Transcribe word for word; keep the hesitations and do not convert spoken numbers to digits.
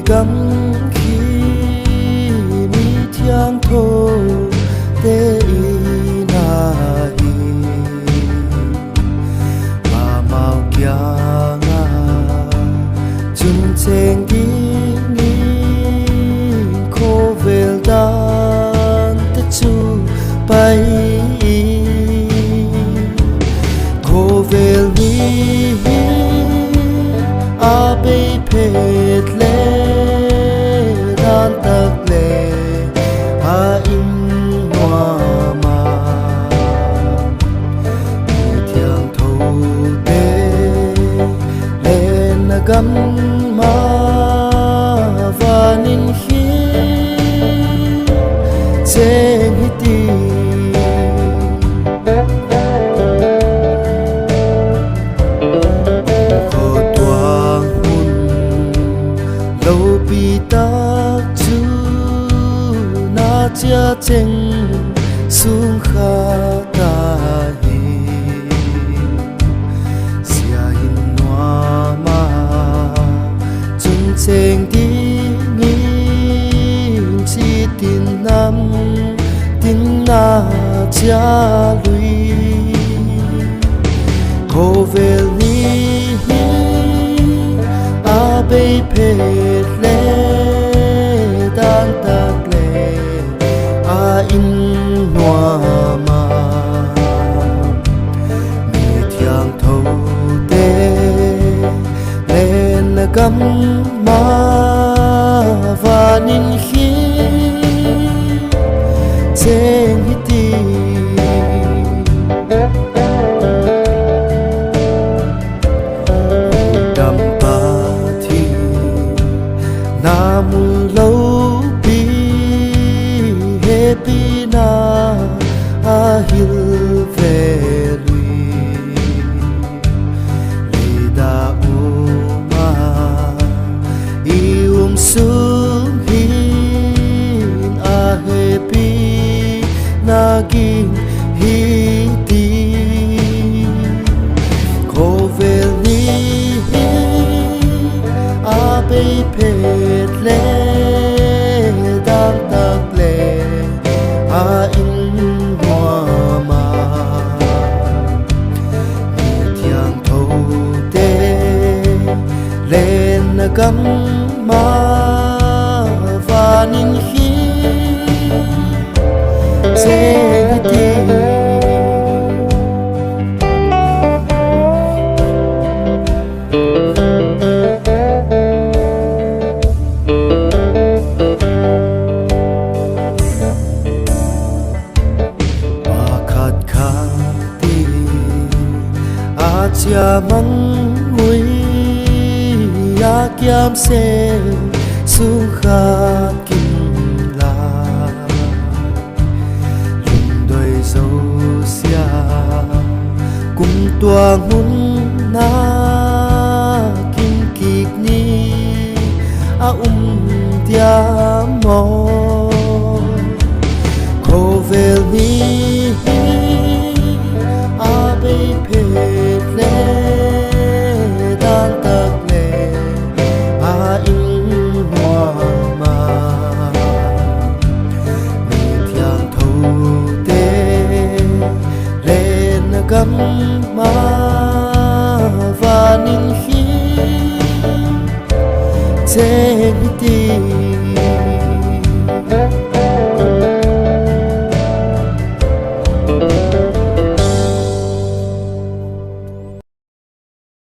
Gam khi mithiangthote in ahi, amau kiang ah chun chêng dingin khawvel dante chu pai in, khawvel ni hi a bei phet le dan tak le a in nuam a, mithiangthote lenna gam ah van in khi chêng hi ti. Khawtuang hun lopi tak chu na chia chêng sung kha ta hi, zia in nuam a, chun chêng dingin chitin nam tin na chia lui. Khawvel ni hi a bei phet le dan tak le a in nuam a, mithiangthote lenna gam ah van in khi chêng hi ti. Hukdam Pathian na mu lopi, hepina a hil vel ui. Lei da um a i um sung hin a hepina ging hi ti. Khawvel ni hi a bei phet le dan tak le a in nuam a, mithiangthote lenna gam ah van in khi chêng hi ti. Pakhat khat ti a chia mang ui, a kiam se sung kha kim la, lungdoi zosia kumtuang hun na kim kik ni a um diam maw? Khawvel ni hi a bei phet le dan tak le a in nuam a, mithiangthote lenna gam ah van in khi chêng hi ti.